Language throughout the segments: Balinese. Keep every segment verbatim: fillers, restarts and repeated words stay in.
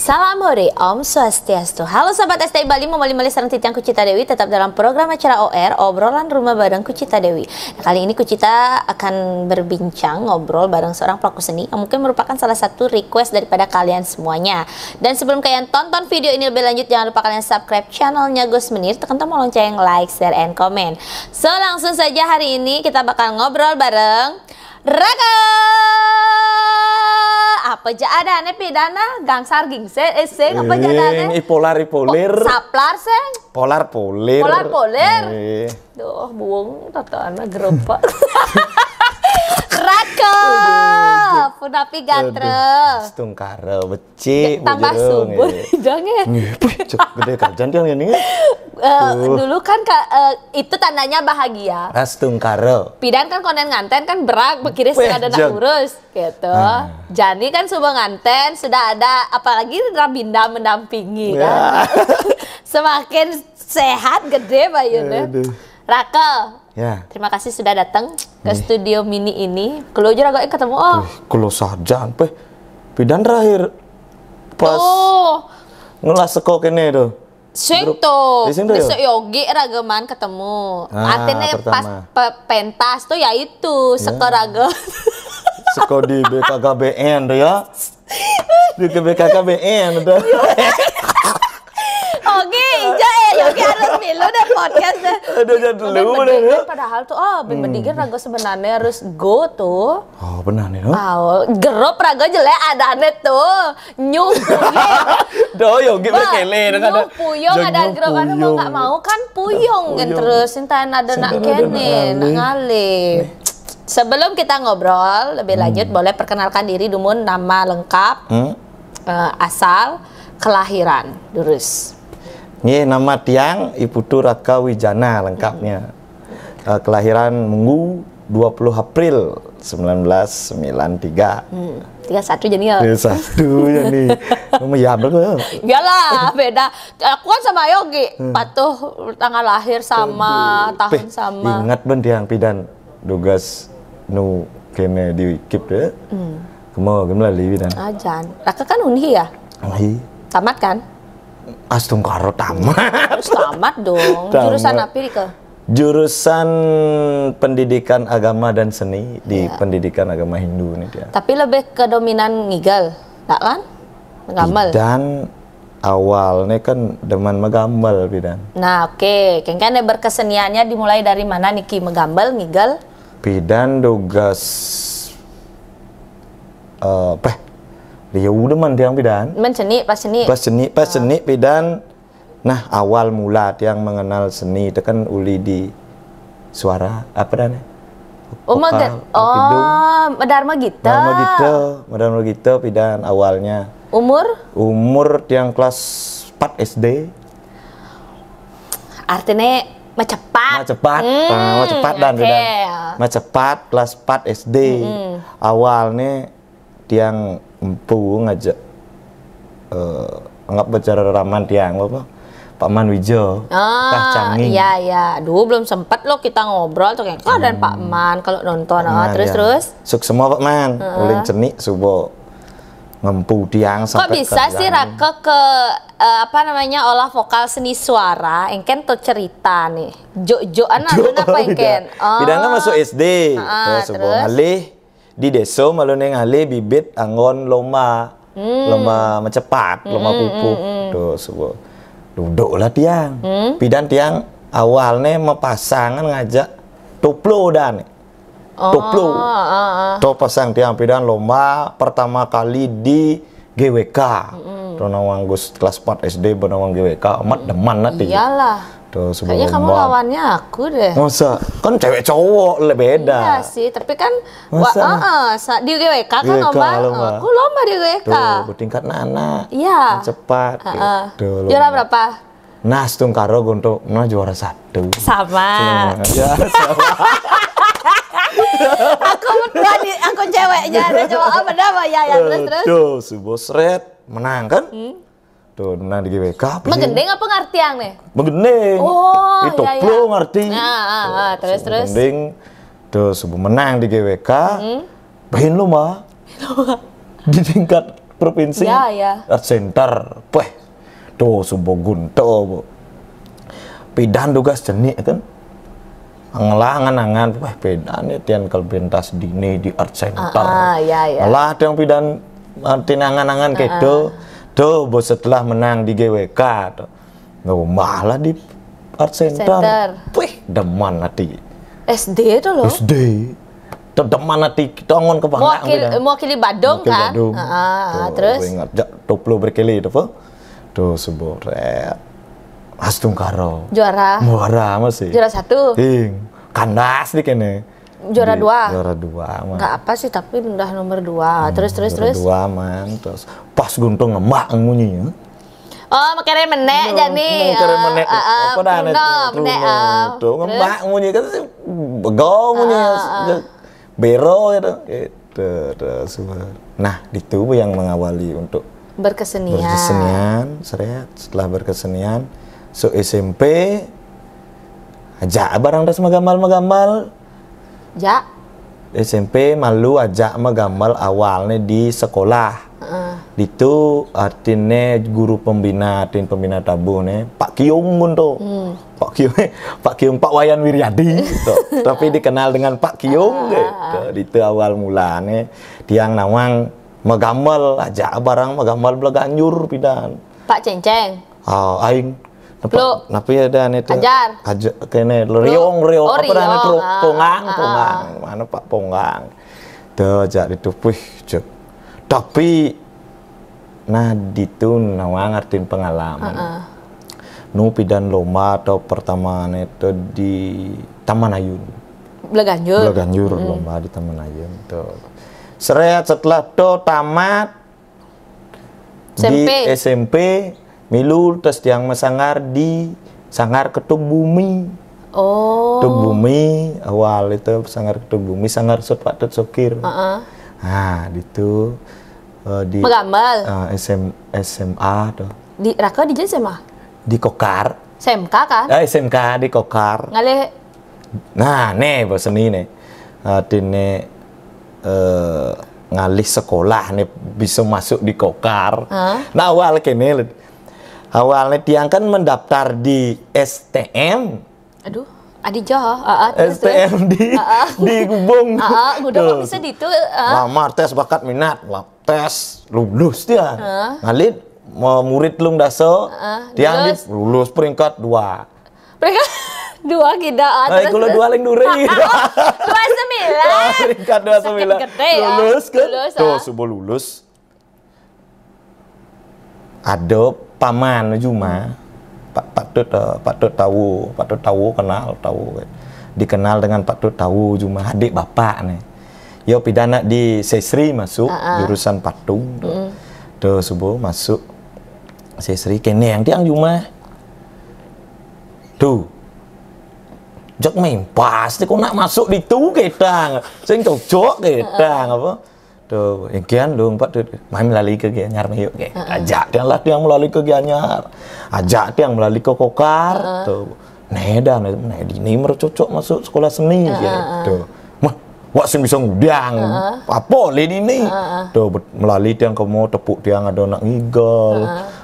Salam hore, Om Swastiastu. Halo Sobat S T I Bali, mau balik lagi sareng titiang Kucita Dewi, tetap dalam program acara O R, Obrolan Rumah Bareng Kucita Dewi. Nah, kali ini Kucita akan berbincang, ngobrol bareng seorang pelaku seni yang mungkin merupakan salah satu request daripada kalian semuanya. Dan sebelum kalian tonton video ini lebih lanjut, jangan lupa kalian subscribe channelnya Gus Menir, tekan tombol lonceng, like, share, and comment. So, langsung saja hari ini kita bakal ngobrol bareng Raka. Apa ja adané pidana? Gangsar gingsir, eh, sing, apa ja adané? Ih, polar, polir. Saplar, sing. Polar, polir. Polar, polir. Eh, Duh, buang tataanna geropa. Raka, punapi gatra. Astungkara, becik, Tambah Bu Jerung, subur, eh. Jang, ya. Nggih, puh, cek gedé kajan tiang ini. Eh, dulu kan ka- eh, itu tandanya bahagia. Astungkara. Pidan kan konden nganten kan berak, bekiris Weh, ada nak Jang. Urus gitu. Ah. Jani kan sudah nganten, sudah ada, apalagi Rabinda mendampingi kan. Semakin sehat, gede bayunnya. Aduh. Raka, Ya. terima kasih sudah datang ke studio mini ini. Kalau aja Raka ketemu, oh. Kalau sajan, peh. Pidan terakhir pas Oh, ngelas seko kene tuh. sing Grup- tuh. Eh, sing tuh, ya? Besok yogi rageman ketemu. Ah, Artinya pas pertama. pe- pentas tuh ya itu, seko raga. Seko di B K K B N tuh ya. Di ke B K K B N tuh. Oke, ijo eh, yogi harus milu deh podcast deh. Aduh, jangan dulu, Ben bener, ya. Padahal tuh, oh, Ben Bediger raga sebenarnya harus go tuh. Oh, benar nih, no? Oh, grup raga jelek adané tuh. Nyuh puyung. Doh, yogi Bah, berkele dengan nyuh puyung ada grup, anu mau nggak mau kan puyung kan Puyung. terus. Intan ada Sing nak ada kene, nak nak ngalih. Sebelum kita ngobrol lebih lanjut, boleh perkenalkan diri dulu, nama lengkap, Hmm? eh, asal, kelahiran, durus. Nggih, nama tiang I Putu Raka Wijana lengkapnya. Eh, kelahiran Minggu dua puluh April sembilan belas sembilan tiga. Hmm, tiga satu jadi ya. Ya, satu ya nih. Nama ya berapa? Iyalah, beda. Aku kan sama Yogi, patuh tanggal lahir sama, tahun Peh, sama. Ingat ben tiang pidan dugas nu kene di Wikip deh. Kemo kemo lali pidan. Ajan. Raka kan Unhi ya? Ai, Tamat kan? Astungkara tamat. Harus tamat dong. Tamat. Jurusan apa, Rika? Jurusan Pendidikan Agama dan Seni di Pendidikan Agama Hindu nih dia. Tapi lebih ke dominan ngigel, tak kan? Gamel. Dan awalnya kan demen megambel pidan. Nah, oke, kengkene berkeseniannya dimulai dari mana niki, megambel, ngigel? Pidan dugas eh peh dia udah man tiang pidan. Menceni, pas ceni. Pas seni, pas seni pidan. Nah, awal mula tiang mengenal seni itu kan uli di suara apa dah nih? Oh, mage- oh, medar magita. Medar magita, medar magita pidan awalnya. Umur? Umur tiang kelas empat S D. Artinya macepat. Macepat, Hmm, nah, macepat dan oke. pidan. Macepat kelas empat S D. Awalnya tiang empu ngajak eh, anggap bicara raman tiang apa? Pak Man Wijo. Ah, Tah Canging. Iya, iya. Dulu belum sempat loh kita ngobrol tuh kayak, "Kok ada Pak Man kalau nonton?" Ah, Nah, terus, ya. Terus? Suksema Pak Man. Ulin cenik subo ngempu tiang Kok sampai bisa ke sih jalan. Raka ke eh, apa namanya, olah vokal seni suara? Engken tuh cerita nih. Jok-jokan Jok, apa engken? Pidan kan masuk S D. Ah, Terus subo terus? ngalih di desa malu ning ngalih bibit anggon lomba. Lomba macepat, lomba pupuk. Tuh, subo duduk lah tiang. Pidan tiang awalnya mepasangan ngajak toplo dan. Toplo. Ah, ah, ah. Tuh pasang tiang pidan lomba pertama kali di G W K. Tuh nawang gus kelas empat S D benawang G W K, amat demen nanti. Iyalah. Tuh subo Kayaknya kamu lomba. Lawannya aku deh. Masa? Kan cewek cowok le beda. Iya sih, tapi kan Masa? Wah, heeh, sa- di G W K kan G W K lomba, lomba. Aku lomba di G W K. Tuh, bertingkat anak-anak. Iya. Cepat. Heeh. Tuh, Juara lomba. Berapa? Nah, Astungkara gontok nah juara satu. Sama. Ya, sama. Aku tadi aku ceweknya ada cowok apa dah, ya, ya, terus, terus. Tuh, subo sret menang kan? Tuh, menang di G W K. Megendeng apa ngartiang nih? Megendeng. Oh, Itu iya, iya. Toplo ngerti. Nah, ah, ah, terus, terus. Megendeng. Tuh, subo menang di G W K. Bahin lomba. Di tingkat provinsi. Ya, ya. Art Center. Weh, tuh subo gunto, Bu. Pidan tugas jenik kan. Ngelah angan-angan, weh, pidan ya tiang kal pentas dini di Art Center. Ah, ah, ya, ya. Ngelah tiang pidan artin angan-angan keto. Tuh, bos setelah menang di G W K tuh. Ngomah lah di Art Center. Center. Wih, demen hati. S D tuh loh. S D. Tuh demen hati kita ngon kebanggaan. Mewakili, mewakili Badung Mewakili kan? Badung. Ah, ah, Tuh, terus? Gue ingat, jak toplo berkeli itu, apa? Tuh, sebut, ret. Astungkara. Juara. Muara masih. Juara satu. Ing, kandas di kene. Juara Di- dua. Juara dua, man. Nggak apa sih, tapi udah nomor dua. Terus, terus, Juara terus. dua, man. Terus pas guntung ngemak munyi, ya. Oh, makanya menek jadi. Mau kere menek, Ah, ah, apa dah, Truno, Truno, menek, ah. Tuh, ngemak munyi kan sih begau munyi, ya. Bero gitu. Gitu, tuh, semua. Nah, itu yang mengawali untuk Berkesenian. berkesenian, seret. Setelah berkesenian, so S M P, ajak barang das megambar-megambar. Ja. S M P malu ajak megambar awalnya di sekolah. Heeh. Itu artinya guru pembina, artin pembina tabuh nih, Pak Kiung pun tuh. Pak Kiung, Pak Kiung, Pak Wayan Wiryadi tuh. Tapi dikenal dengan Pak Kiung gitu. Itu awal mulanya tiang nawang megambar, ajak barang megambar belaganjur pidan. Pak Cengceng. Ah, aing. Napa, Lo napa ya dan itu? Ajar. Aja kene riong riong Oh, apa dan riong, itu ah, kongang ah, kongang. Mana Pak Ponggang? Tuh, ajak itu, wih, cek. Tapi nah ditu nawang artin pengalaman. Nu pidan lomba atau pertama itu di Taman Ayun. Belaganjur. Belaganjur lomba di Taman Ayun tuh. Seret setelah tuh tamat S M P. Di S M P milu terus tiang mesangar di Sanggar Ketuk Bumi. Oh. Ketuk Bumi awal itu Sanggar Ketuk Bumi, Sanggar Sut Patut Sokir. Heeh. Nah, itu eh, di Megambar. eh, S M, S M A tuh. Di Raka di S M A? Di Kokar. S M K kan? Eh, S M K di Kokar. Ngalih Nah, nih bahasa seni nih. Artinya eh, ngalih sekolah nih bisa masuk di Kokar. Hah? Nah, awal kene lho. Awalnya tiang kan mendaftar di S T M. Aduh, adi jo. Heeh, terus, terus. S T M di di Gubung. Heeh, udah kok Tuh. Bisa ditu. Heeh. Lamar tes bakat minat, lah, tes lulus dia. Ngalit mau murid lung daso, Heeh, tiang di lulus. Lulus peringkat dua. Mereka dua kita. Ah, Nah, terus, kalau terus. Dua ling duri. Dua sembilan. Peringkat dua sembilan. Sakit gede ya. Lulus kan? Lulus, Tuh, ah. Subo lulus. Ada paman Juma. Pak Patut eh, Patut tahu, Patut tahu kenal tahu. Dikenal dengan Patut tahu Juma, adik bapak nih. Yo pidana di Sesri masuk jurusan patung. Tuh, Subo masuk Sesri, kene yang tiang Juma. Tuh. Jok main pas kok nak masuk di tu ketang. Sing cocok ketang apa? Tuh, engkian dong Pak tuh. Main melalui ke Gianyar mayuk ke. Ajak tiang lah tiang melalui ke Gianyar. Ajak tiang melalui ke Kokar. Tuh. Neda, neda ini mercocok masuk sekolah seni gitu. Mah, wak sing bisa ngudiang. Apa le ini? Tuh, bet- melalui tiang kemo tepuk tiang ada nak ngigel.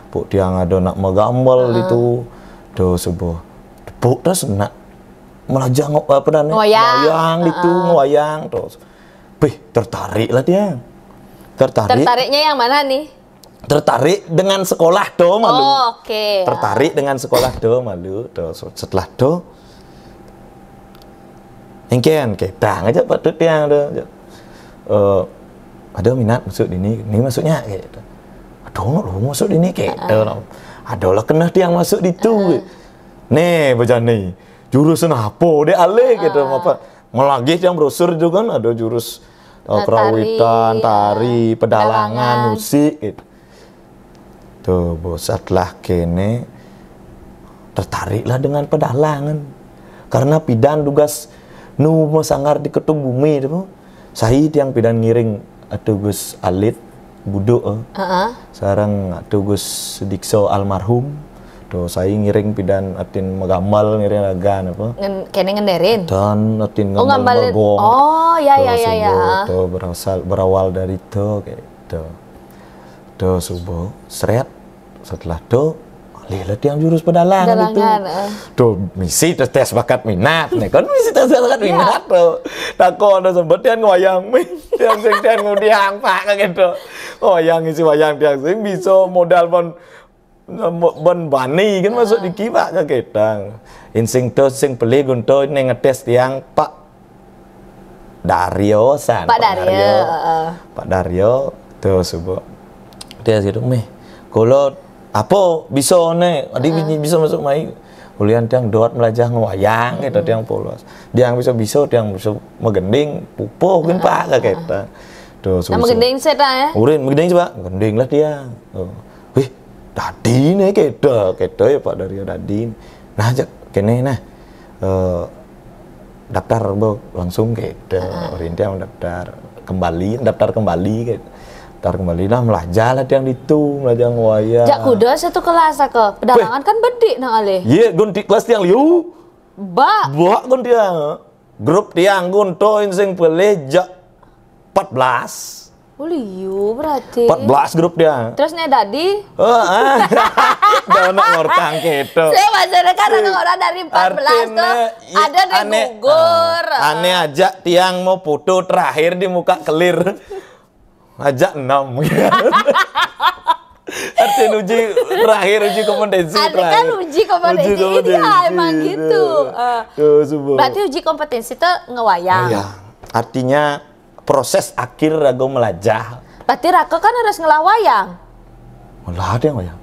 Tepuk tiang ada nak megambel itu. Tuh, Subo. Tepuk terus nak melajah ngok apa dan Ngoyang. Ngoyang itu, ngoyang terus. Wih, tertarik lah tiang. Tertarik. Tertariknya yang mana nih? Tertarik dengan sekolah tuh malu. Oh, oke. Tertarik dengan sekolah tuh malu. Tuh, so- setelah tuh engkian ketang aja Patut tiang tuh. Eh, ada minat masuk di ini, ini masuknya gitu. Ada nak lu masuk di ini gitu. Ada lah kena tiang masuk di tu. Nih, bejani. Jurusan apa dek ale gitu apa? Melagi tiang brosur itu kan ada jurus eh, Nah, kerawitan, tari, tari, pedalangan, pedalangan. Musik gitu. Tuh, bos setelah kene tertariklah dengan pedalangan. Karena pidan tugas nu mesangar di Ketuk Bumi itu. Saya tiang pidan ngiring Atugus Alit Buduk eh. Heeh. Sarang Atugus Dikso almarhum. Tuh, saya ngiring pidan atin megambal ngiring ragan apa. Ngen, kene ngenderin. Dan atin Oh, ngambal ngambalin. megong. Oh, ya, ya, ya, ya. Tuh, berasal berawal dari itu kayak itu. Tuh subuh, seret. Setelah tuh, alih lah tiang jurus pedalangan itu. Pedalangan, eh. Tuh, misi tes, tes bakat minat nih kan, misi tes, tes bakat Iya. minat tuh. Takon tuh sempet tiang wayang, tiang sing tiang ngudiang pak kayak gitu. Wayang isi wayang tiang sing bisa modal ban ban bani kan masuk di kiwak ke ketang. Insing tuh sing beli gunto ini ngetes tiang Pak Daryo san. Pak Daryo, heeh. Pak Daryo tuh subuh. Dia gitu meh. Kalau apa bisa nih, adi bini bisa masuk mai. Ulian tiang doat melajah ngewayang gitu tiang polos. Tiang bisa bisa tiang bisa megending pupuh kan pak kayak kita. Tuh Nah, subuh. megending saya tak ya. Urin megending coba, gending lah tiang. Oh. Wih, dadi nih kita, kita ya Pak Daryo dadi. Nah, cek kene nah. Eh, daftar bo langsung kita, urin tiang daftar kembali, daftar kembali gitu. Daftar kembali lah melajah lah tiang ditu, melajah ngewayang. Jak kuda satu kelas aku. Pedalangan kan bedik nang alih. Iya, gunti kelas tiang liu. Bak. Buat gunti tiang. Grup tiang gunto insing pelih jak empat belas. Oh, liu berarti. Empat belas grup tiang. Terus nih tadi Heeh. Dah nak ngortang gitu. Saya maksudnya kan ada orang dari empat belas tuh Artinya, i- ada yang aneh, gugur. ah, aneh aja tiang mau foto terakhir di muka kelir. Ajak enam. Artinya uji terakhir, uji kompetensi Ada terakhir. Kan uji kompetensi. Iya, emang gitu. Eh, Tuh, subuh. Berarti uji kompetensi tuh ngewayang. Oh, ya. Artinya proses akhir ragu melajah. Berarti Raka kan harus ngelah wayang. Malah ada yang wayang.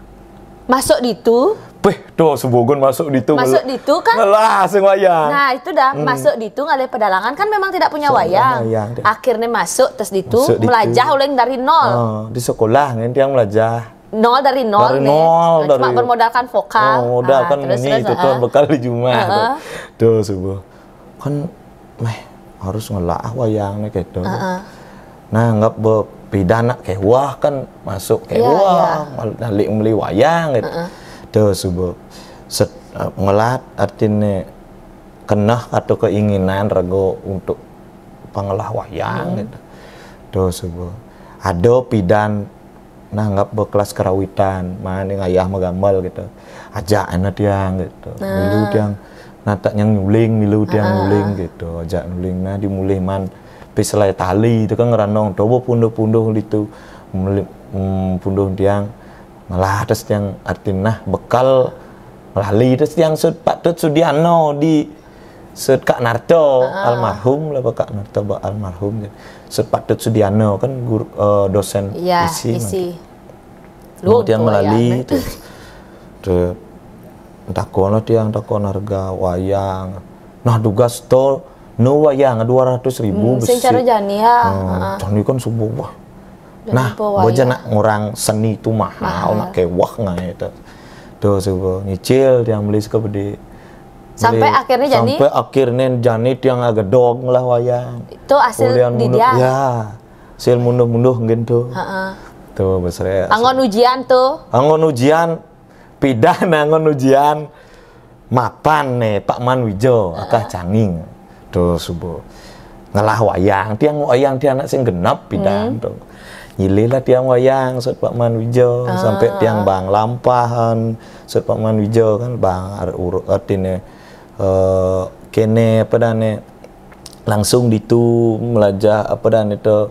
Masuk ditu. Peh, tuh subuh gun masuk ditu. Masuk ditu kan? Malah sing wayang. Nah, itu dah masuk ditu ngalih pedalangan kan memang tidak punya wayang. Wayang, dah. Akhirnya masuk terus ditu Masuk ditu. Melajah ulang dari nol. Oh, di sekolah kan tiang melajah. Nol dari nol Dari nih. nol, Cuma dari bermodalkan vokal. Oh, modal Ah, kan terus, ini terus, itu ah. Tuhan bekal di Jumat. Heeh. Tuh subuh. Kan meh harus ngelah wayang nih gitu. Nah, anggap be pidan nak kewah kan masuk Iya, kewah, mal- nalik beli wayang gitu. Tuh subuh. Set, eh, ngelat artinya keneh atau keinginan ragu untuk pengelah wayang gitu. Tuh subuh. Ada pidan nah anggap berkelas kerawitan, mana yang ayah megambar gitu. Ajak anak tiang gitu. Milu tiang nah tak yang nyuling, milu tiang nyuling gitu. Ajak nyuling nah dimulih man piselai tali itu kan ngeranong tuh punduh-punduh itu. Mulih, hmm, punduh tiang ngelah terus tiang artinya nah bekal ngelali terus tiang sud patut Sudiano di sud Kak Narto almarhum lah Kak Narto ba almarhum. Sud patut Sudiano kan guru eh, dosen Iya, isi. isi. Lu tiang melali tuh. Tuh. Takon lah tiang takon harga wayang. Nah, tugas to no wayang dua ratus ribu Hmm, sing cara jani ya. Hmm, jani kan subuh wah. Nah, Jani po baca wayang. Nak ngurang seni tuh mahal, nak kewah ngai itu. Tuh subuh nyicil tiang beli suka bedi. Sampai Beli- akhirnya jani? Sampai akhirnya jani tiang agak dog lah wayang. Itu hasil Kuliah di munduh, dia. Ya, hasil munduh-munduh gitu. Heeh. Tuh besre. Angon ujian tuh. Angon ujian, pidan angon ujian. Mapan nih Pak Man Wijo, akah canging. Tuh subuh. Ngelah wayang, tiang wayang tiang anak sing genep pidan tuh. Nyilih lah tiang wayang sud Pak Man Wijo sampai tiang bang lampahan sud Pak Man Wijo kan bang ar urut artinya eh kene apa dah nih langsung ditu melajah apa dah nih tuh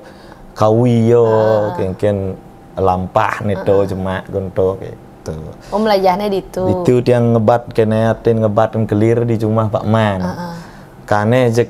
kawi yo kengken lampah nih tuh jemak gunto gitu. Oh, melajahnya ditu. Itu tiang ngebat kene artin ngebat kelir di rumah Pak Man. Kane jek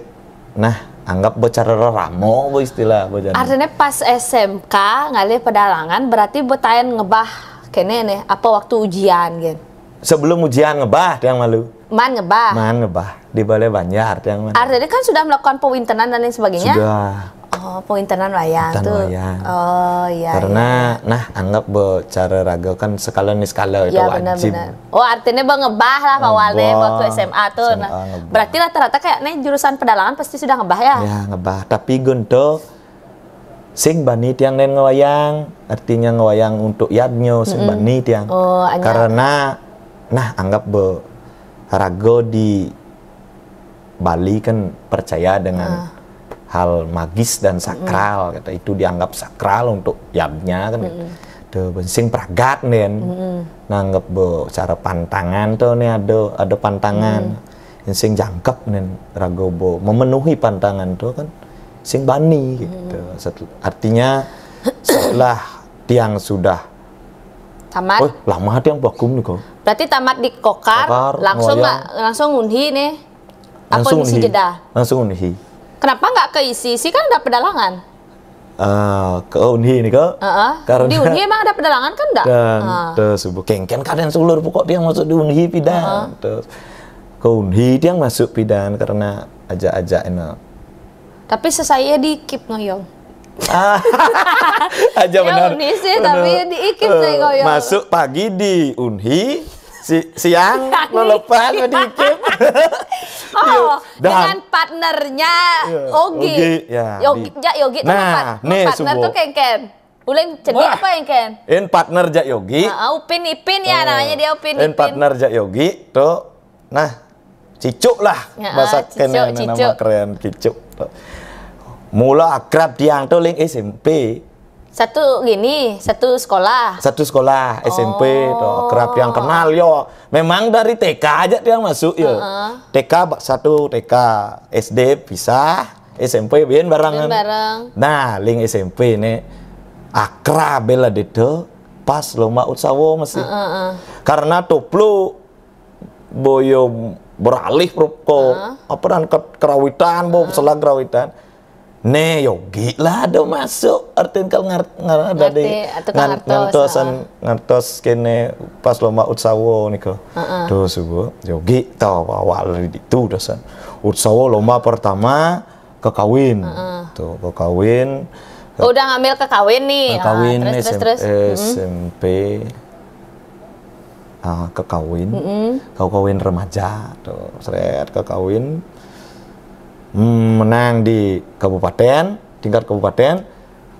nah anggap becara ramo bo istilah bo jani. Artinya pas S M K ngalih pedalangan berarti betayan ngebah kene nih apa waktu ujian gitu. Sebelum ujian ngebah tiang malu. Man ngebah. Man ngebah di Balai Banjar tiang man. Artinya kan sudah melakukan pewintenan dan lain sebagainya. Sudah. Oh, pewintenan wayang Tan tuh. Wayang. Oh, iya. Karena nah anggap becara raga kan sekala ni sekala itu Ya, wajib. Benar-benar. Oh, artinya bang ngebah lah awalnya Ngebah. Waktu S M A tuh. S M A Nah, ngebah. Berarti rata-rata kayak nih jurusan pedalangan pasti sudah ngebah ya? Ya ngebah tapi gunto sing bani tiang nen ngewayang artinya ngewayang untuk yadnyo sing bani tiang. Oh, hanya- Karena nah anggap be raga di Bali kan percaya dengan Ah. hal magis dan sakral kata itu dianggap sakral untuk yadnya kan gitu. Tuh, sing pragat nen. Nanggep bo cara pantangan tuh nih ada ada pantangan. Sing jangkep nen raga bo memenuhi pantangan tuh kan sing bani gitu. Set- artinya setelah tiang sudah Tamat. Oh, lama tiang vakum nih kok. Berarti tamat di Kokar, Kokar, langsung Ngoyong. nggak langsung Unhi nih. Apa Langsung kondisi Unhi. Jeda? Langsung Unhi. Kenapa nggak ke isi? Sih kan ada pedalangan. Eh, ke Unhi nih kok. Heeh. Karena Di Unhi emang ada pedalangan kan enggak? Dan terus subuh kengken kadang sulur pokok tiang masuk di Unhi pidan. Terus ke Unhi tiang masuk pidan karena ajak-ajak enak. Tapi sesaya di keep Ngoyong. Ah, aja Ya, benar. Unhi sih, Benar. tapi di ikip Eh, saya Ngoyong. Masuk pagi di Unhi, si, siang lo lepas di ikip. Oh, Dan- dengan partnernya Iya, Yogi. Yogi, ya, Yogi, di- ya, Yogi tuh Nah, part- nih, partner Subo. Tuh kengken. Uleng cedik Wah. Apa kengken? En partner jak Yogi. Nah, Upin Ipin ya namanya dia Upin En Ipin. partner jak Yogi tuh. Nah, cicuk lah Ya, bahasa cicuk, kene cicuk. Nama keren cicuk. Tuh. Mula akrab tiang tuh ling S M P. Satu gini, satu sekolah. Satu sekolah S M P tuh Oh. akrab tiang kenal yo. Memang dari T K aja tiang masuk yo. T K bak satu T K, S D pisah, S M P bien barengan. Bien bareng. Nah, ling S M P nih akrab bela dito pas lomba utsawo masih. Karena toplo boyo beralih pro- ko apa dan ke kerawitan bo selang kerawitan. Ne Yogi lah ada masuk artin kalau ngar, ngar ada Ngerti, di atau ngartos, ngartosan ngartos kene pas lomba utsawo niko. Tuh subuh Yogi tahu awal dari itu dosan. Utsawo lomba pertama kekawin. Tuh kekawin Oh, udah ngambil kekawin nih. Ah, kawin terus, terus, S M P, terus. S M P ah, kekawin, kau kawin remaja tuh, seret kekawin. Hmm, menang di kabupaten, tingkat kabupaten,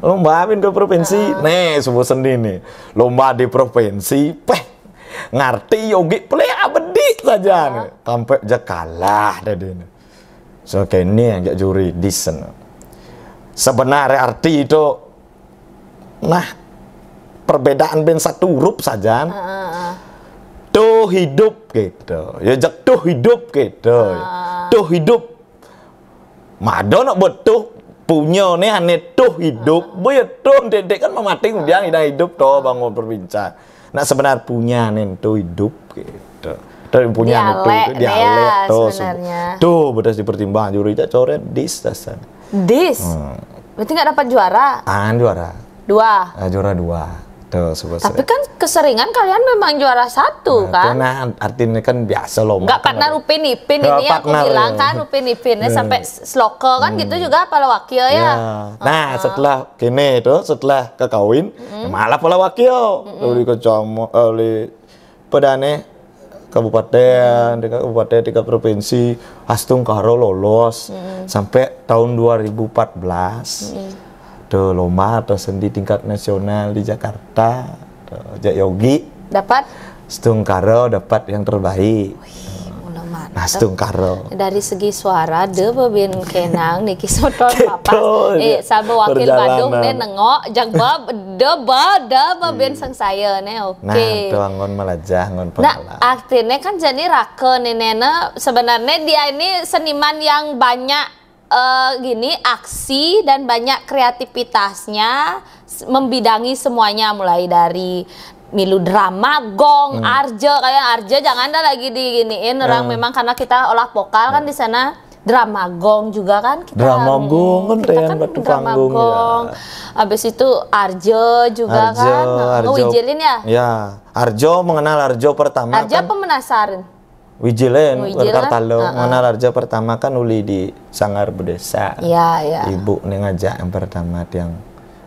lomba pin ke provinsi. Nih, subuh seni nih. Lomba di provinsi, peh ngerti Yogi pelih abedi saja nih. Sampai je kalah tadi nih. So kene yang jak juri disen. Sebenarnya arti itu nah perbedaan ben satu huruf saja. Tuh hidup gitu. Ya jak tuh hidup gitu. Tuh hidup. Mado nak buat tuh punya nih ane tuh hidup. Boya tuh dedek kan memating udah hidup tuh bangun berbincang. Nah sebenar punya nih tuh hidup gitu. Tuh punya nih tuh Dialek, itu dialek ya, tuh. sebenarnya. Tuh betul dipertimbang juri tak coret dis dasar. Dis. Berarti nggak dapat juara. Ah juara. Dua. Ah, juara dua. Tuh sebut Tapi kan keseringan kalian memang juara satu kan? Nah, artinya kan biasa loh. Nggak partner Upin Ipin Ya, ini yang aku partner, bilang ya. Kan Upin Ipin ya, sampai s- sloke kan gitu juga pala wakil ya. Ya. Nah, setelah kene itu, setelah kekawin, malah pala wakil. Oleh kecamatan, oleh pedane kabupaten, tingkat kabupaten, tingkat provinsi, Astung Karo lolos sampai tahun dua ribu empat belas. Tuh lomba atau seni tingkat nasional di Jakarta. Tuh, Jak Yogi. Dapat Astung Karo dapat yang terbaik. Mula mantap. Nah, Astung Karo. Dari segi suara, de bebin kenang niki semeton papas. Gitu, Eh, ya. Sabe wakil Perjalanan. Badung ne nengok, jang bab, de ba, de bebin sengsaya ne. Oke. Nah, tuh anggon melajah, anggon Nah, pengalaman. artinya kan jadi raka nih Nene. Sebenarnya dia ini seniman yang banyak eh, gini aksi dan banyak kreativitasnya s- membidangi semuanya mulai dari milu drama gong, arja kayak arja jangan ada lagi diginiin orang memang karena kita olah vokal kan di sana drama gong juga kan kita, Drama gong kan kita tayang kan batu drama panggung, ya. gong. Habis itu arja juga Arjo, kan. Arjo. Ngewijilin ya? Ya, Arjo mengenal Arjo pertama Arja kan pemenasaran. Wijilin, Wijilin, Kartalo, heeh. Mengenal Arjo pertama kan uli di Sanggar Bedesa. Iya, iya. Ibu nih ngajak yang pertama tiang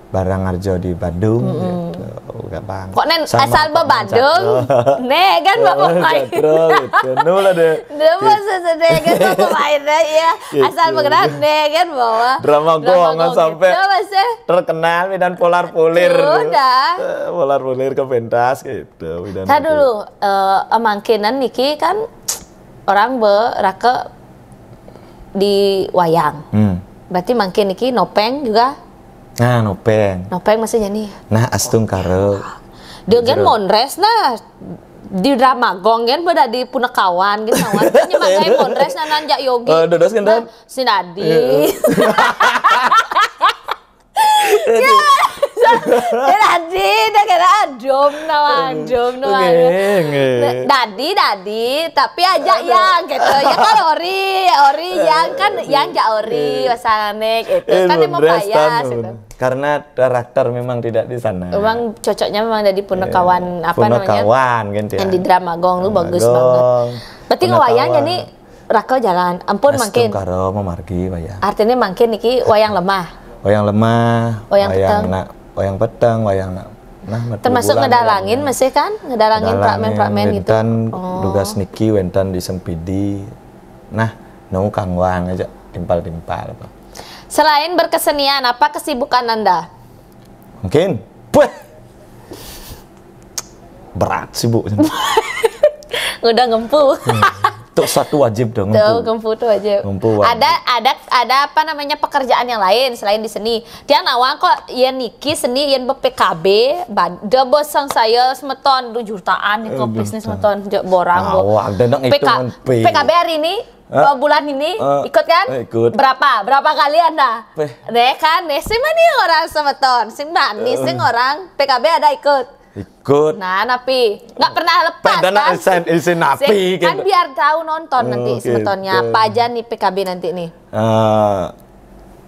barang Arjo di Badung gitu. Udah bang. Kok nen Sama asal Pak bebadung? Jatro. Nih kan bapak Oh, main. Jatro gitu. Nih lah deh. Dia mah sesedih kan bapak mainnya ya. Gitu. Asal bergerak nih kan bawa. Drama gong sampai Coba sih. Terkenal dan polar polir. Udah. Eh, Polar polir ke pentas gitu. Udah Tar dulu, eh, emangkinan niki kan orang berake di wayang. Hmm. Berarti mangkin niki nopeng juga. Nah, nopeng. Nopeng masih nyanyi. Nah, Astung Karo. Dia kan mondres nah di Drama Gong kan pada di punakawan gitu kan. Nyemak gai mondres nah nanjak yogi. Eh, dados kan, Nah, Dan? Si Nadi. Ya, Nadi dah kena adum nah, adum nah. Oke, oke. Dadi, Dadi, tapi aja yang gitu. Ya kan Ori, Ori yang kan yang jak Ori pasangannya gitu. Eh, Kan emang mondres, payas Dan. gitu. Karena karakter memang tidak di sana. Emang cocoknya memang jadi punakawan apa namanya? Punakawan kan dia. Yang di Drama Gong lu bagus Gong, banget. Berarti ngawayang punakawan. Jadi raka jalan. Ampun mangkin. Astungkara mamargi wayang. Artinya mangkin niki wayang lemah. Wayang lemah, Wayang peteng. Nak, wayang peteng, wayang nak. Nah, metu Termasuk bulan, ngedalangin wayang masih kan? Ngedalangin Ngedalangin, pramen-pramen gitu. Wénten Oh. Dugas niki wénten di Sempidi. Nah, nu kangwang aja timpal-timpal apa. Selain berkesenian, apa kesibukan Anda? Mungkin. Wah. Berat sih, Bu. Udah ngempu. Tuh satu wajib dong. Tuh, Bu. ngempu tuh aja. Ngempu wajib. Ada ada ada apa namanya pekerjaan yang lain selain di seni. Tiang nawang kok yen niki seni yen be P K B, bad- de bosang saya semeton dua jutaan nih kok Aduh, bisnis tak. semeton je borang kok. Awak, ada nak P K, hitungan P. P K B hari ini, Hah? bulan ini Eh, ikut kan? eh, ikut. Berapa? Berapa kali Anda? Peh. Deh kan, nih sih mana orang semeton, sing bani, sing orang P K B ada ikut. Ikut. Nah, napi nggak pernah lepas Pada nak kan? isen isen napi Sing- kan gitu. Biar tahu nonton nanti Oke, semetonnya betul. Apa aja nih P K B nanti nih? Eh,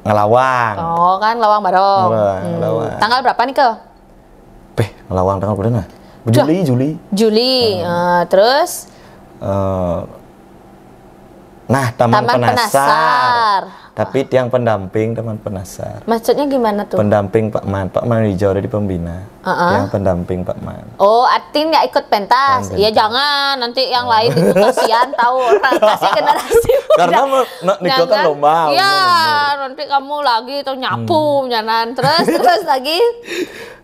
ngelawang. Oh kan lawang bareng. Ngelawang, ngelawang. Tanggal berapa nih ke? Peh, ngelawang tanggal berapa nah? Juli, Juli. Juli. Eh, terus Eh, nah, Taman, Taman Penasar. Penasar. Tapi tiang pendamping Taman Penasar. Maksudnya gimana tuh? Pendamping Pak Man. Pak Man hijau dari pembina. Heeh. Yang pendamping Pak Man. Oh, artinya nggak ikut pentas. Pentas. Ya jangan, nanti yang lain itu kasihan tahu orang kasih generasi muda. Karena me- nak nikah kan Jangan. lomba, Iya, lomba. Nanti kamu lagi tuh nyapu nyanan. Terus terus lagi.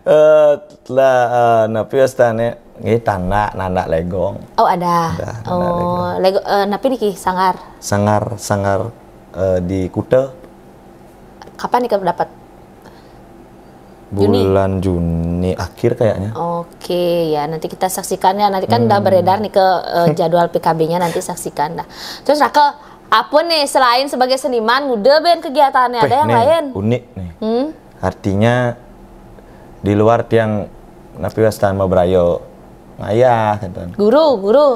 Eh, lah eh, napi wastane nggih tanda nanda legong. Oh ada. Ada, ada Oh, lego eh, napi niki sanggar. Sangar sangar eh, di Kuta Kapan nih dapat? Juni? Bulan Juni akhir kayaknya. Oke, ya nanti kita saksikan ya. Nanti kan udah Hmm. beredar nih ke eh, jadwal P K B-nya nanti saksikan dah. Terus Raka, apa nih selain sebagai seniman, udah ben kegiatannya ada Peh, yang nih, lain? Unik nih. Hmm? Artinya di luar tiang napi wastan mau berayo ngayah gitu. Guru, guru.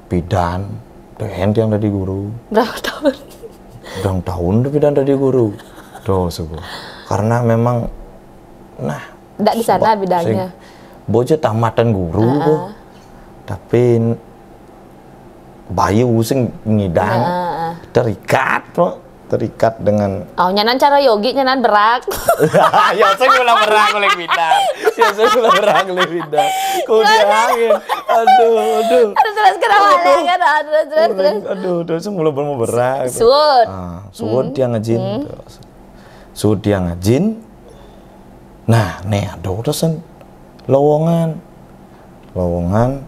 Bidan, dehen tiang tadi guru. Berapa tahun? Dong tahun tuh bidan tadi guru. Tuh suku. Karena memang nah Ndak di sana sebab bidangnya. sing- Bojo tamatan guru Heeh. kok. Tapi n- bayu sing ngidang Heeh. terikat kok. Terikat dengan Oh, nyanan cara yogi, nyanan berak. Ya saya ulah berang oleh bidan. Ya saya ulah berang oleh bidan. Kau diangin. Aduh, aduh. Terus terus kenapa ya kan? Ah, Terus terus terus. Aduh, aduh semula belum berang. Suwut. Ah, suwun tiang ngajin. Suwun tiang ngajin. Nah, nih aduh terusan lowongan. Lowongan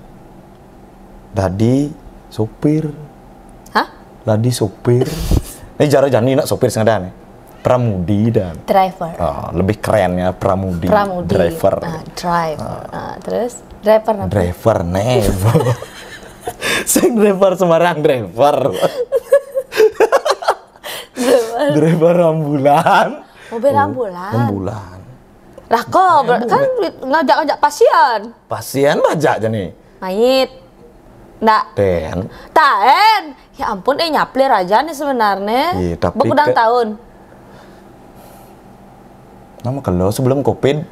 dadi sopir. Hah? Dadi sopir. Ini jara jani nak sopir sing ada nih. Pramudi dan Driver. Ah, lebih keren ya Pramudi. Pramudi. Driver. Ah, driver. Ah, terus driver apa? Driver nih. Sing driver sembarang driver. Driver ambulan. Mobil ambulan. Ambulan. Lah kok ber- kan ngajak-ngajak pasien. Pasien bajak aja nih. Mait. Ndak. Den. Taen. Ya ampun, eh nyaplir aja nih sebenarnya. Iya, tapi Bekudang ke- tahun. Nama kalau sebelum covid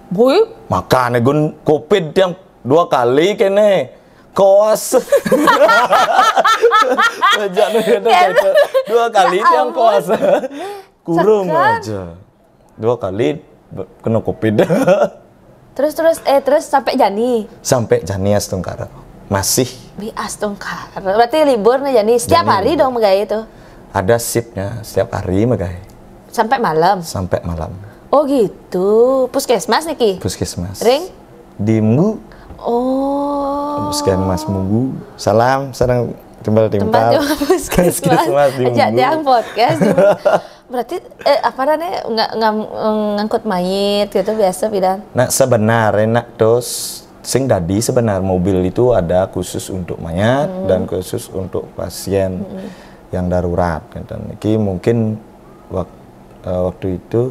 Boy, makan gun covid yang dua kali kene kos. Bajak nih, kata, kata, dua kali yang kos. Kurung Sekan. Aja. Dua kali be- kena covid. Terus terus eh terus sampai jani. Sampai jani astungkara. Masih Bi astungkara. Berarti libur nih jani. Setiap Jani hari libur. Dong megai itu. Ada shiftnya setiap hari megai. Sampai malam. Sampai malam. Oh gitu. Puskesmas nih ki. Puskesmas. Ring? Di Munggu. Oh. Puskesmas Munggu. Salam, sarang timbal Tempat timpal. cuma puskesmas. Puskesmas di Ajak Munggu. Tiang podcast. Berarti eh, apa namanya nggak nggak ngangkut mayit gitu biasa bidan. Nah, sebenarnya nak terus sing tadi sebenarnya mobil itu ada khusus untuk mayat hmm. dan khusus untuk pasien hmm. yang darurat. Gitu. Ini mungkin waktu, eh, waktu itu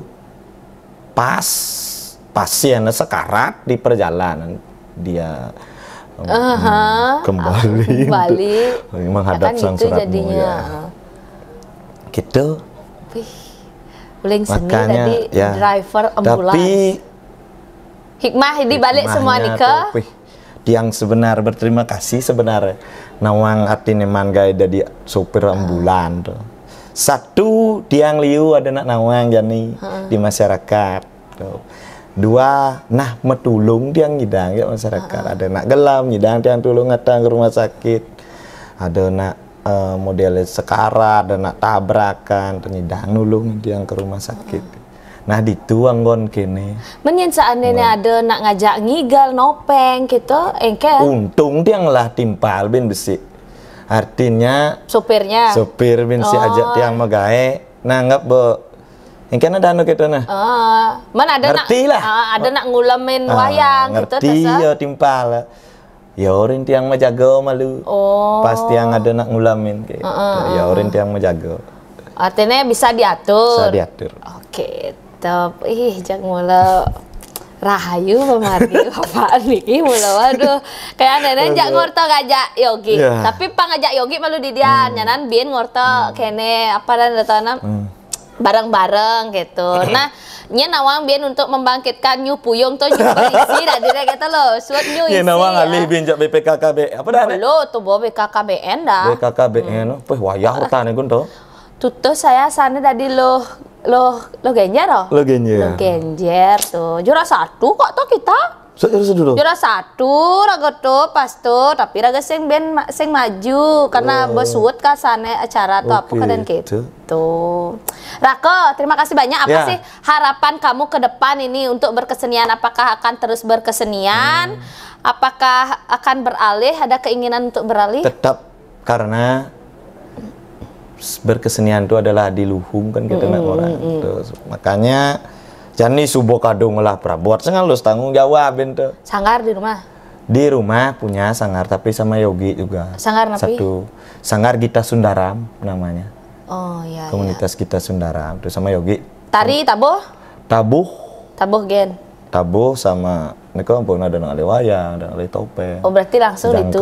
pas pasiennya sekarat di perjalanan dia uh-huh. kembali, kembali. Menghadap ya kan sang gitu surat jadinya. Mulia. Gitu. Wih, paling seni makanya, tadi ya, driver ambulans. Tapi hikmah di balik semua nikah. Tiang sebenar berterima kasih sebenarnya. Nawang artinya manggai dari sopir ambulan tuh. Satu tiang liu ada nak nawang jani uh-huh. di masyarakat. Tuh. Dua, nah metulung tiang ngidang ya masyarakat. Uh-huh. Ada nak gelam ngidang tiang tulung datang ke rumah sakit. Ada nak uh, model sekarat, ada nak tabrakan, ngidang nulung tiang ke rumah sakit. Uh-huh. Nah ditu anggon kene. Menyen seandainya ada nak ngajak ngigal nopeng gitu, engkel. Untung tiang lah timpal bin besi. Artinya sopirnya. Sopir bin si oh. Ajak tiang magae. Nah anggap be Engkana danu kita nah. Ah, mana ada ngerti nak, lah. Ah, ada nak ngulamin ah, wayang gitu. Ngerti ya timpal. Ya orang tiang menjaga malu. Oh. Pas tiang ada nak ngulamin kayak. Uh, uh, ya orang tiang menjaga. Artinya bisa diatur. Bisa diatur. Oke, top. Ih, jak mula rahayu pemargi bapak niki mula waduh kayak nenek jak ngorto ngajak yogi yeah. Tapi pang ngajak yogi malu di dia hmm. Nyanan bin ngorto hmm. Kene apa dan tanam hmm. Bareng-bareng gitu. Nah, nya nawang bian untuk membangkitkan nyu puyung tuh nyu berisi dah dia kata lo, suat nyu isi. Nya nawang alih bin jak B P K K B apa dah? Lo tuh bawa B K K B N dah. B K K B N, hmm. Peh wayah hutan itu tuh. Tutuh saya sana tadi lo lo lo genjer oh? Lo genjer. Lo genjer tuh. Juara satu kok tuh kita. Juara satu raga tuh pas tuh tapi raga sing ben sing maju karena oh. Bersuut kasane acara tuh okay. Apa keadaan gitu. Tuh. Rako, terima kasih banyak. Apa ya. Sih harapan kamu ke depan ini untuk berkesenian? Apakah akan terus berkesenian? Hmm. Apakah akan beralih? Ada keinginan untuk beralih? Tetap karena berkesenian itu adalah di luhung kan kita hmm, nak orang. Hmm. Terus, makanya jani subuh kadung lah prabuat sengal lu tanggung jawab itu. Sanggar di rumah. Di rumah punya sanggar tapi sama Yogi juga. Sanggar napi? Satu sanggar Gita Sundaram namanya. Oh iya. Komunitas iya. Gita Sundaram tuh sama Yogi. Tari tabuh? Tabuh. Tabuh gen. Tabuh sama niko pun ada nak ngalih wayang, ada ngalih topeng. Oh berarti langsung itu.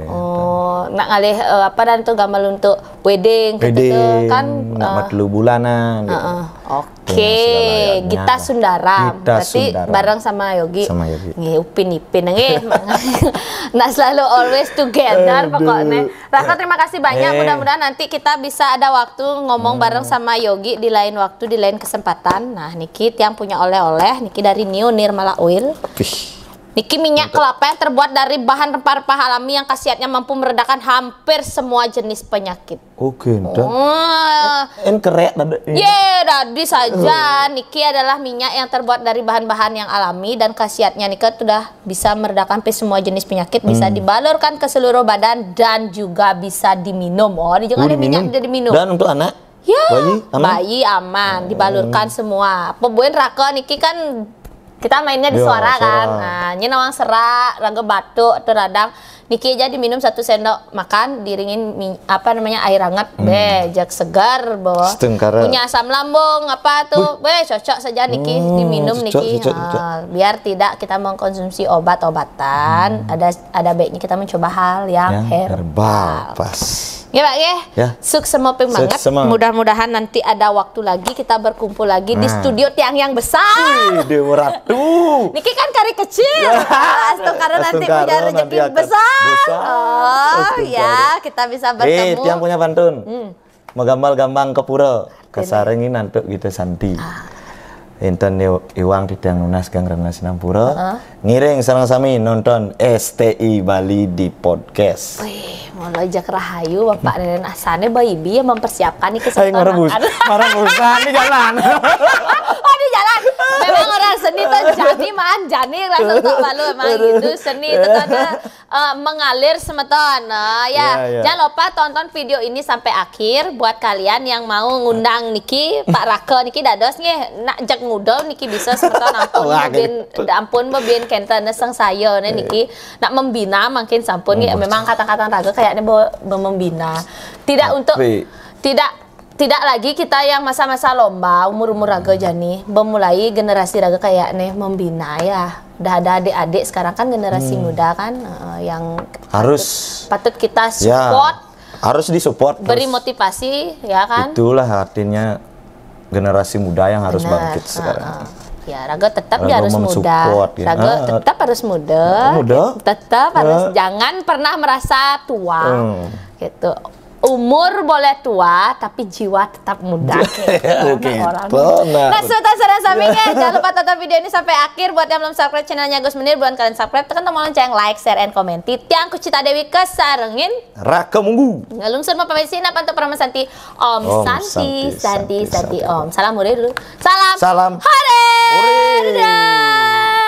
Oh nak ngalih uh, apa dan tuh gambar untuk wedding, wedding gitu kan nak uh, matelu bulanan. Gitu. Uh, uh. Oke. Okay, Gita Sundara. Gita Berarti Sundara. Bareng sama Yogi. Sama Yogi. Nggih, Upin Ipin nggih. Nah, selalu always together pokoknya. Raka terima kasih banyak. Eh. Mudah-mudahan nanti kita bisa ada waktu ngomong hmm. Bareng sama Yogi di lain waktu, di lain kesempatan. Nah, niki tiang punya oleh-oleh niki dari Neo Nirmala Oil. Pih. Niki minyak kelapa yang terbuat dari bahan rempah-rempah alami yang khasiatnya mampu meredakan hampir semua jenis penyakit. Oke, okay, oh. En kerek tadi. Ye, tadi saja. Uh. Niki adalah minyak yang terbuat dari bahan-bahan yang alami dan khasiatnya nika sudah bisa meredakan semua jenis penyakit, hmm. Bisa dibalurkan ke seluruh badan dan juga bisa diminum. Oh, di oh, minyak jadi minum. Dan untuk anak? Ya, bayi aman, bayi aman. Oh. Dibalurkan semua. Apa buin raka niki kan kita mainnya di suara kan. Nah, ini nawang serak, raga batuk atau radang. Niki aja diminum satu sendok makan diringin apa namanya air hangat hmm. Be jak segar bawa punya asam lambung apa tuh be cocok saja niki oh, diminum cocok, niki cocok, cocok. Nah, biar tidak kita mengkonsumsi obat-obatan hmm. Ada ada baiknya kita mencoba hal yang, yang herbal, herbal. Pas. Ya Pak ya. Ya. Suksema banget. Mudah-mudahan nanti ada waktu lagi kita berkumpul lagi nah. Di studio tiang yang besar. Wih, Dewa Ratu. Niki kan kari kecil. Ya. Astungkara nanti punya rezeki besar. Besar. Oh, ya, kita bisa bertemu. Eh, tiang punya pantun. Hmm. Megambar gambang ke pura. Kasarengin nantuk kita santi. Ah. Intan iwang titiang nunas kang rena sinampura. Uh -huh. Ngiring sareng sami nonton S T I Bali di podcast. Wih, mulai jak rahayu Bapak Nenen Asane Bayi yang mempersiapkan nih kesempatan. Marah busan di jalan. Oh di jalan. Memang orang seni tuh jani maan jani rasa tak malu emang gitu seni itu tuh ada eh, mengalir semeton. Nah, ya, Iya, iya. Jangan lupa tonton video ini sampai akhir buat kalian yang mau ngundang niki Pak Raka niki dados nggih nak jak ngudol niki bisa semeton ampun Wah, bebin ampun bebin kenten seng saya nih niki nak membina mungkin sampun nggih memang kata-kata raga kayaknya bo, bo membina. Tidak untuk Tapi- tidak tidak lagi kita yang masa-masa lomba umur-umur raga jani memulai generasi raga kayak nih membina ya udah ada adik-adik sekarang kan generasi muda kan eh, yang Harus patut kita ya support harus disupport beri terus. Motivasi. Ya kan Itulah artinya generasi muda yang harus Benar, bangkit sekarang. heeh. Ya, raga tetap Raga dia harus muda. mensupport, ya. Raga Heeh. tetap harus muda. Muda. Tetap harus Ya. jangan pernah merasa tua. Hmm. Gitu. Umur boleh tua, tapi jiwa tetap muda. Kayak Oke, orang. benar. Nah, sudah sudah sampai ya. Jangan lupa tonton video ini sampai akhir. Buat yang belum subscribe channelnya Gus Menir, buruan kalian subscribe. Tekan tombol lonceng, like, share, and comment. Titiang Kucita Dewi kesarengin. Raka Munggu. Ngalungsur mapamit sinapa untuk Parama Santi. Om, Om Santi, Santi, Santi, Santi, Santi, Santi. Om. Salam hore dulu. Salam. Salam. Hore. Hore. Dadah.